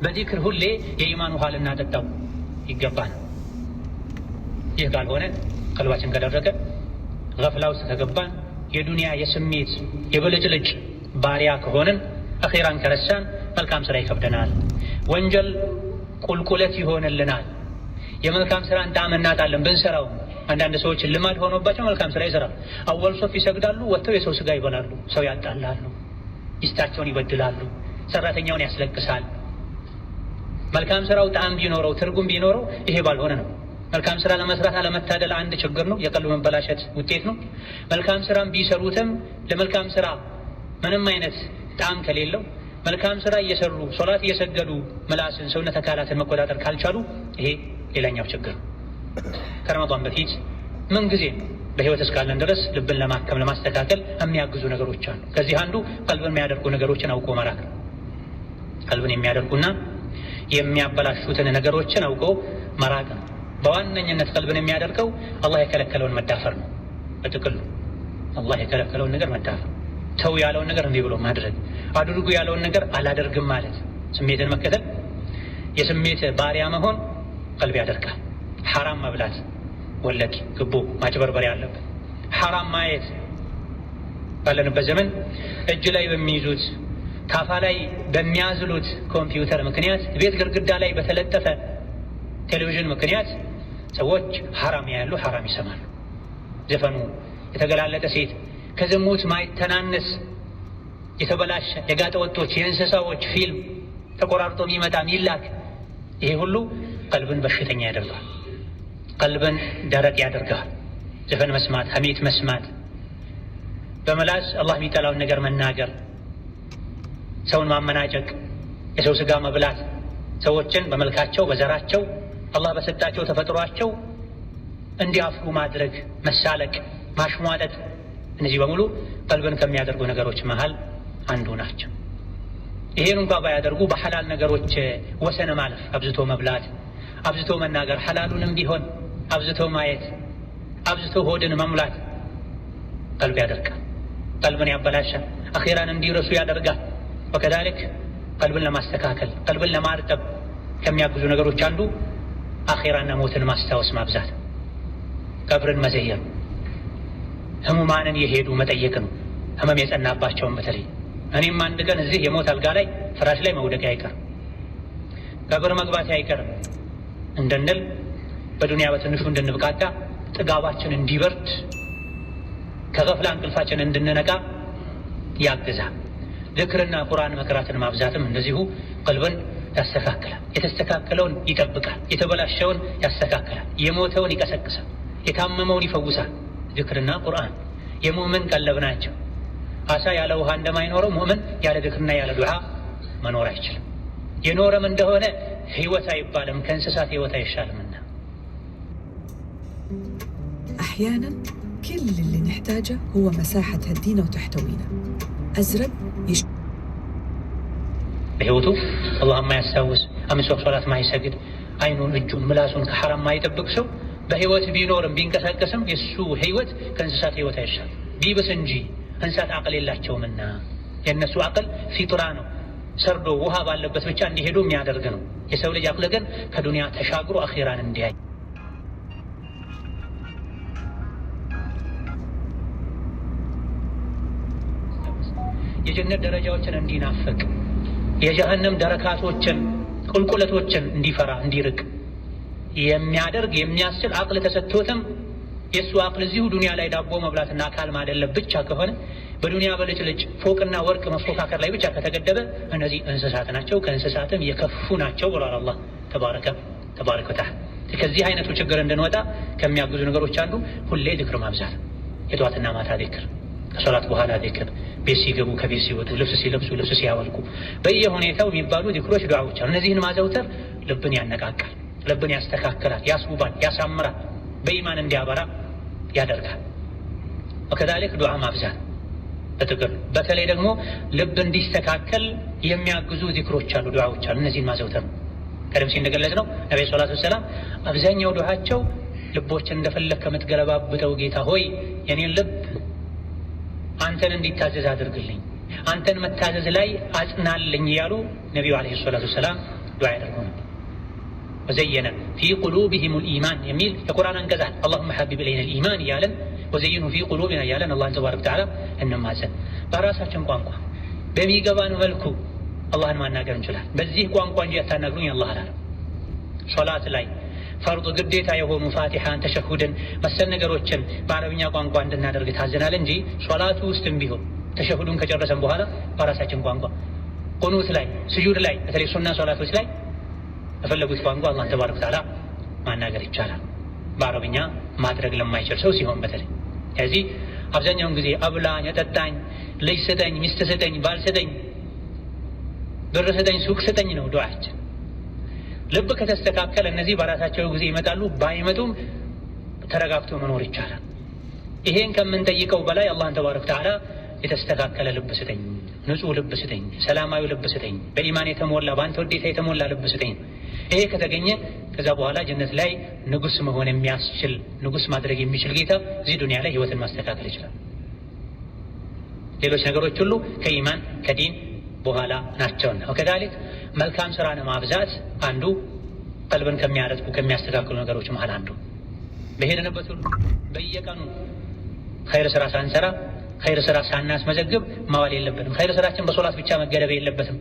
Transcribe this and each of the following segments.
በዚክር ሁሌ የኢማን ውሃ ልናጠጣው ይገባል። ይህ ካልሆነ ቀልባችን ከደረቀ፣ ገፍላ ውስጥ ከገባን፣ የዱንያ የስሜት የብልጭልጭ ባሪያ ከሆንን፣ አኼራን ከረሳን መልካም ስራ ይከብደናል። ወንጀል ቁልቁለት ይሆንልናል። የመልካም ስራን ጣዕም እናጣለን ብንሰራው። አንዳንድ ሰዎች ልማድ ሆኖባቸው መልካም ስራ ይሰራል። አወል ሶፍ ይሰግዳሉ፣ ወጥተው የሰው ስጋ ይበላሉ፣ ሰው ያጣላሉ፣ ሚስታቸውን ይበድላሉ፣ ሰራተኛውን ያስለቅሳል። መልካም ስራው ጣዕም ቢኖረው ትርጉም ቢኖረው ይሄ ባልሆነ ነው። መልካም ስራ ለመስራት አለመታደል አንድ ችግር ነው፣ የቀልብ መበላሸት ውጤት ነው። መልካም ስራም ቢሰሩትም ለመልካም ስራ ምንም አይነት ጣዕም ከሌለው፣ መልካም ስራ እየሰሩ፣ ሶላት እየሰገዱ ምላስን፣ ሰውነት አካላትን መቆጣጠር ካልቻሉ ይሄ ሌላኛው ችግር ነው። ከረመዳን በፊት ምን ጊዜ በህይወት እስካለን ድረስ ልብን ለማከም፣ ለማስተካከል የሚያግዙ ነገሮች አሉ። ከዚህ አንዱ ቀልብን የሚያደርጉ ነገሮችን አውቆ መራቅ ነው። ቀልብን የሚያደርጉና የሚያበላሹትን ነገሮችን አውቆ መራቅ ነው። በዋነኝነት ቀልብን የሚያደርገው አላህ የከለከለውን መዳፈር ነው። በጥቅሉ አላህ የከለከለውን ነገር መዳፈር፣ ተው ያለውን ነገር እንዲህ ብሎ ማድረግ፣ አድርጉ ያለውን ነገር አላደርግም ማለት፣ ስሜትን መከተል፣ የስሜት ባሪያ መሆን ቀልብ ያደርጋል። ሐራም መብላት፣ ወለድ፣ ግቦ፣ ማጭበርበር ያለበት፣ ሐራም ማየት፣ ባለንበት ዘመን እጅ ላይ በሚይዙት፣ ታፋ ላይ በሚያዝሉት ኮምፒውተር ምክንያት፣ ቤት ግድግዳ ላይ በተለጠፈ ቴሌቪዥን ምክንያት ሰዎች ሐራም ያያሉ፣ ሐራም ይሰማሉ። ዘፈኑ፣ የተገላለጠ ሴት፣ ከዝሙት ማይተናነስ የተበላሸ የጋጠ ወጦች፣ የእንስሳዎች ፊልም ተቆራርጦ የሚመጣ ሚላክ፣ ይሄ ሁሉ ቀልብን በሽተኛ ያደርገዋል። ቀልብን ደረቅ ያደርገዋል። ዘፈን መስማት፣ ሐሜት መስማት፣ በመላስ አላህ የሚጠላውን ነገር መናገር፣ ሰውን ማመናጨቅ፣ የሰው ስጋ መብላት፣ ሰዎችን በመልካቸው፣ በዘራቸው፣ አላህ በሰጣቸው ተፈጥሯቸው እንዲያፍሩ ማድረግ፣ መሳለቅ፣ ማሽሟጠጥ፣ እነዚህ በሙሉ ቀልብን ከሚያደርጉ ነገሮች መሃል አንዱ ናቸው። ይሄን እንኳ ባያደርጉ በሐላል ነገሮች ወሰን ማለፍ፣ አብዝቶ መብላት፣ አብዝቶ መናገር፣ ሐላሉንም ቢሆን አብዝቶ ማየት፣ አብዝቶ ሆድን መሙላት ቀልብ ያደርጋል፣ ቀልብን ያበላሻል፣ አኼራን እንዲረሱ ያደርጋል። وكذلك ቀልብን ለማስተካከል፣ ቀልብን ለማርጠብ ከሚያግዙ ነገሮች አንዱ አኼራና ሞትን ማስታወስ ማብዛት፣ ቀብርን መዘየር፣ ህሙማንን የሄዱ መጠየቅ ነው። ህመም የጸናባቸውን በተለይ፣ እኔም አንድ ቀን እዚህ የሞት አልጋ ላይ፣ ፍራሽ ላይ መውደቅ አይቀርም፣ ቀብር መግባት አይቀርም እንድንል፣ በዱንያ በትንሹ እንድንብቃቃ፣ ጥጋባችን እንዲበርድ፣ ከገፍላ እንቅልፋችን እንድንነቃ ያግዛል። ዝክርና ቁርአን መቅራትን ማብዛትም እንደዚሁ ቀልብን ያስተካክላል። የተስተካከለውን ይጠብቃል፣ የተበላሸውን ያስተካክላል፣ የሞተውን ይቀሰቅሳል፣ የታመመውን ይፈውሳል። ዝክርና ቁርአን የሙእምን ቀለብ ናቸው። አሳ ያለ ውሃ እንደማይኖረው ሙእምን ያለ ዝክርና ያለ ዱዓ መኖር አይችልም። የኖረም እንደሆነ ህይወት አይባልም፣ ከእንስሳት ህይወት አይሻልምና። أحيانا كل اللي نحتاجه هو مساحة تهدينا وتحتوينا. أزرق يش... በህይወቱ አላህ የማያስታውስ፣ አምስት ወቅት ሶላት ማይሰግድ፣ አይኑን፣ እጁን፣ ምላሱን ከሐራም ማይጠብቅ ሰው በህይወት ቢኖርም ቢንቀሳቀስም የእሱ ህይወት ከእንስሳት ህይወት አይሻልም፣ ቢብስ እንጂ። እንስሳት አቅል የላቸውምና የእነሱ አቅል ፊጥራ ነው። ሰርዶ ውሃ ባለበት ብቻ እንዲሄዱ የሚያደርግ ነው። የሰው ልጅ አቅል ግን ከዱንያ ተሻግሮ አኺራን እንዲያይ፣ የጀነት ደረጃዎችን እንዲናፍቅ፣ የጀሀነም ደረካቶችን፣ ቁልቁለቶችን እንዲፈራ፣ እንዲርቅ የሚያደርግ፣ የሚያስችል አቅል ተሰጥቶትም የእሱ አቅል እዚሁ ዱንያ ላይ ዳቦ መብላትና አካል ማደለብ ብቻ ከሆነ፣ በዱንያ በልጭልጭ ፎቅና ወርቅ መፎካከር ላይ ብቻ ከተገደበ እነዚህ እንስሳት ናቸው፣ ከእንስሳትም የከፉ ናቸው ብሏል አላህ ተባረከ ወተዓላ። ከዚህ አይነቱ ችግር እንድንወጣ ከሚያግዙ ነገሮች አንዱ ሁሌ ዝክር ማብዛት፣ የጠዋትና ማታ ዚክር፣ ከሶላት በኋላ ዚክር፣ ቤት ሲገቡ፣ ከቤት ሲወጡ፣ ልብስ ሲለብሱ፣ ልብስ ሲያወልቁ፣ በየሁኔታው የሚባሉ ዚክሮች፣ ዱዓዎች አሉ። እነዚህን ማዘውተር ልብን ያነቃቃል፣ ልብን ያስተካክላል፣ ያስውባል፣ ያሳምራል፣ በኢማን እንዲያበራ ያደርጋል። وكذلك ዱዓ ማብዛት በጥቅሉ፣ በተለይ ደግሞ ልብ እንዲስተካከል የሚያግዙ ዚክሮች አሉ፣ ዱዓዎች አሉ። እነዚህን ማዘውተር ነው። ቀደም ሲል እንደገለጽነው ነቢ ሰላቱ ወሰላም አብዛኛው ዱዓቸው ልቦችን እንደፈለግ ከምትገለባብጠው ጌታ ሆይ የኔን ልብ አንተን እንዲታዘዝ አድርግልኝ፣ አንተን መታዘዝ ላይ አጽናልኝ እያሉ ነቢዩ ዓለይሂ ሰላቱ ወሰላም ዱዓ ያደርጉ ነበር። وزين في قلوبهم الإيمان የሚል የቁርአን አንቀጽ አለ። اللهم حبب إلينا الإيمان እያለን وزينه في قلوبنا እያለን አላህን تبارك وتعالى እንማጸን። በራሳችን ቋንቋ በሚገባን መልኩ አላህን ማናገር እንችላለን። በዚህ ቋንቋ እንጂ አታናግሩኝ አላህ አላለም። ሶላት ላይ ፈርድ ግዴታ የሆኑ ፋቲሓን፣ ተሸሁድን መሰል ነገሮችን በአረብኛ ቋንቋ እንድናደርግ ታዘናል እንጂ ሶላቱ ውስጥም ቢሆን ተሸሁዱን ከጨረሰን በኋላ በራሳችን ቋንቋ ቁኑት ላይ፣ ስጁድ ላይ፣ በተለይ ሱና ሶላቶች ላይ በፈለጉት ቋንቋ አላህን تبارك وتعالى ማናገር ይቻላል። በአረብኛ ማድረግ ለማይችል ሰው ሲሆን በተለይ ስለዚህ አብዛኛውን ጊዜ አብላኝ፣ አጠጣኝ፣ ልጅ ስጠኝ፣ ሚስት ስጠኝ፣ ባል ስጠኝ፣ ብር ስጠኝ፣ ሱቅ ስጠኝ ነው ዱዓችን። ልብ ከተስተካከለ እነዚህ በራሳቸው ጊዜ ይመጣሉ። ባይመጡም ተረጋግቶ መኖር ይቻላል። ይሄን ከምንጠይቀው በላይ አላህን ተባረከ ወተዓላ የተስተካከለ ልብ ስጠኝ፣ ንጹህ ልብ ስጠኝ፣ ሰላማዊ ልብ ስጠኝ፣ በኢማን የተሞላ በአንተ ውዴታ የተሞላ ልብ ስጠኝ። ይሄ ከተገኘ ከዛ በኋላ ጀነት ላይ ንጉስ መሆን የሚያስችል ንጉስ ማድረግ የሚችል ጌታ እዚህ ዱንያ ላይ ህይወትን ማስተካከል ይችላል። ሌሎች ነገሮች ሁሉ ከኢማን ከዲን በኋላ ናቸውና ወከዛሊክ መልካም ስራን ማብዛት አንዱ ቀልብን ከሚያረጥቡ ከሚያስተካክሉ ነገሮች መሃል አንዱ። በሄድንበት ሁሉ በየቀኑ ኸይር ስራ ሳንሰራ ኸይር ስራ ሳናስመዘግብ ማዋል የለበትም። ኸይር ስራችን በሶላት ብቻ መገደብ የለበትም።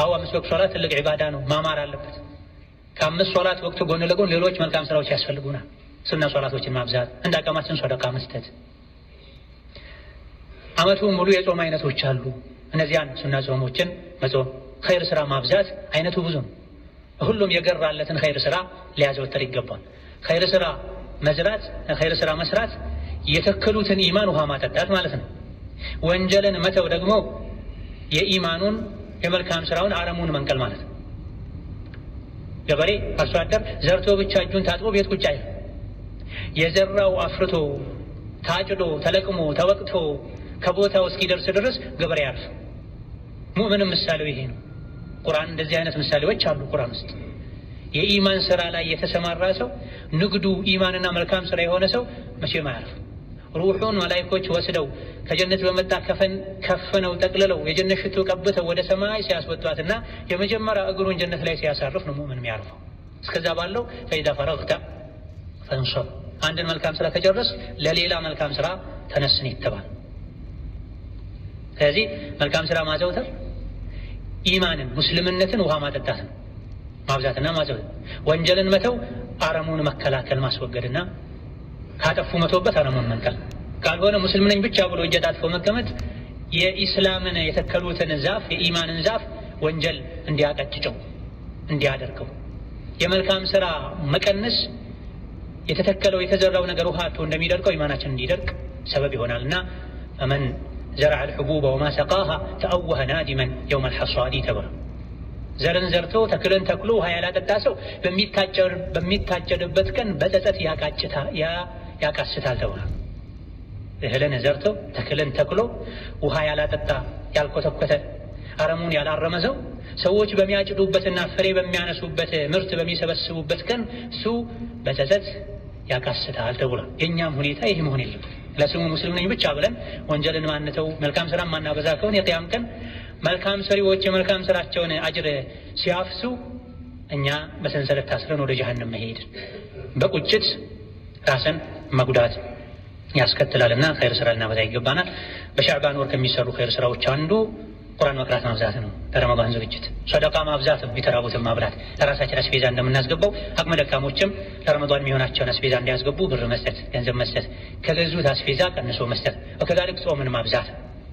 አዎ አምስት ወቅት ሶላት ትልቅ ዒባዳ ነው፣ ማማር አለበት። ከአምስት ሶላት ወቅት ጎን ለጎን ሌሎች መልካም ስራዎች ያስፈልጉናል። ሱና ሶላቶችን ማብዛት፣ እንደ አቅማችን ሶደቃ መስጠት። አመቱን ሙሉ የጾም አይነቶች አሉ። እነዚያን ሱና ጾሞችን መጾም፣ ኸይር ስራ ማብዛት አይነቱ ብዙ ነው። ሁሉም የገራለትን ኸይር ስራ ሊያዘወትር ይገባል። ኸይር ስራ መዝራት፣ ኸይር ስራ መስራት የተከሉትን ኢማን ውሃ ማጠጣት ማለት ነው። ወንጀልን መተው ደግሞ የኢማኑን የመልካም ስራውን አረሙን መንቀል ማለት ነው። ገበሬ አርሶ አደር ዘርቶ ብቻ እጁን ታጥቦ ቤት ቁጭ አይልም። የዘራው አፍርቶ ታጭዶ ተለቅሞ ተወቅቶ ከቦታው እስኪደርስ ድረስ ገበሬ ያርፍ። ሙእምንም ምሳሌው ይሄ ነው። ቁርአን እንደዚህ አይነት ምሳሌዎች አሉ ቁርአን ውስጥ። የኢማን ስራ ላይ የተሰማራ ሰው ንግዱ ኢማንና መልካም ስራ የሆነ ሰው መቼም አያርፍ። ሩሑን መላኢኮች ወስደው ከጀነት በመጣ ከፈን ከፍነው ጠቅልለው የጀነት ሽቶ ቀብተው ወደ ሰማይ ሲያስወጧትና የመጀመሪያ እግሩን ጀነት ላይ ሲያሳርፍ ነው ሙእምን የሚያርፈው። እስከዛ ባለው فإذا فرغت فانصب፣ አንድን መልካም ስራ ከጨረስ ለሌላ መልካም ስራ ተነስን ይተባል። ስለዚህ መልካም ስራ ማዘውተር ኢማንን ሙስልምነትን ውሃ ማጠጣት ነው፣ ማብዛትና ማዘውተር። ወንጀልን መተው አረሙን መከላከል ማስወገድና ካጠፉ መቶበት አረሙን መንቀል። ካልሆነ ሙስሊም ነኝ ብቻ ብሎ እጀ ጣጥፎ መቀመጥ የኢስላምን የተከሉትን ዛፍ የኢማንን ዛፍ ወንጀል እንዲያቀጭጨው እንዲያደርገው፣ የመልካም ስራ መቀነስ የተተከለው የተዘራው ነገር ውሃ አጥቶ እንደሚደርቀው ኢማናችን እንዲደርቅ ሰበብ ይሆናልና فمن زرع الحبوب وما سقاها تأوه نادما يوم الحصاد ተብሏል። ዘርን ዘርቶ ተክልን ተክሎ ውሃ ያላጠጣ ሰው በሚታጨድበት ቀን በጸጸት ያቃስታል ተብሏል። እህልን ዘርቶ ተክልን ተክሎ ውሃ ያላጠጣ ያልኮተኮተ አረሙን ያላረመ ሰው ሰዎች በሚያጭዱበትና ፍሬ በሚያነሱበት ምርት በሚሰበስቡበት ቀን እሱ በጸጸት ያቃስታል ተብሏል። የእኛም ሁኔታ ይህ መሆን የለበትም። ለስሙ ሙስሊም ነኝ ብቻ ብለን ወንጀልን ማንተው መልካም ስራ ማናበዛ ከሆነ የቅያም ቀን መልካም ሰሪዎች የመልካም ስራቸውን አጅር ሲያፍሱ እኛ በሰንሰለት ታስረን ወደ ጀሀነም መሄድ በቁጭት ራስን መጉዳት ያስከትላልና ኸይር ስራ ልናበዛ ይገባናል። በሻዕባን ወር ከሚሰሩ ኸይር ስራዎች አንዱ ቁርአን መቅራት ማብዛት ነው። ለረመዳን ዝግጅት ሰደቃ ማብዛት ነው። የተራቡትን ማብላት፣ ለራሳችን አስቤዛ እንደምናስገባው አቅመ ደካሞችም ለረመዳን የሚሆናቸውን አስቤዛ እንዲያስገቡ ብር መስጠት፣ ገንዘብ መስጠት፣ ከገዙት አስቤዛ ቀንሶ መስጠት። وكذلك ጾምን ማብዛት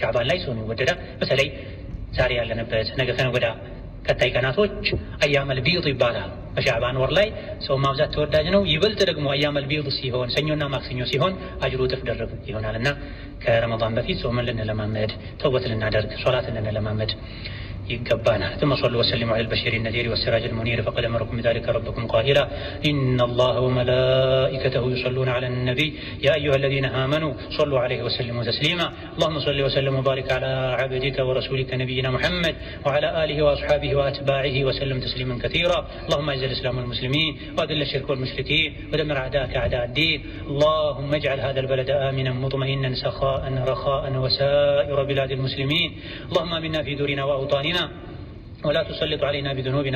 ሻዕባን ላይ ጾም ይወደዳል። በተለይ ዛሬ ያለንበት ነገ ከነገ ወዲያ ቀጣይ ቀናቶች أيام البيض ይባላል። በሻዕባን ወር ላይ ጾም ማብዛት ተወዳጅ ነው። ይበልጥ ደግሞ أيام البيض ሲሆን ሰኞና ማክሰኞ ሲሆን አጅሩ እጥፍ ድርብ ይሆናልና ከረመዳን በፊት ጾምን ልንለማመድ፣ ተውበት ልናደርግ፣ ሶላትን ልንለማመድ ይገባናል። ثم صلوا وسلموا على البشير النذير والسراج المنير فقد أمركم بذلك ربكم قائلا إن الله وملائكته يصلون على النبي يا أيها الذين آمنوا صلوا عليه وسلموا تسليما اللهم صل وسلم وبارك على عبدك ورسولك نبينا محمد وعلى آله وأصحابه وأتباعه وسلم تسليما كثيرا اللهم أعز الإسلام والمسلمين وأذل الشرك والمشركين ودمر أعداءك أعداء الدين اللهم اجعل هذا البلد آمنا مطمئنا سخاء رخاء وسائر بلاد المسلمين اللهم آمنا في دورنا وأوطاننا ولا تسلط علينا بذنوبنا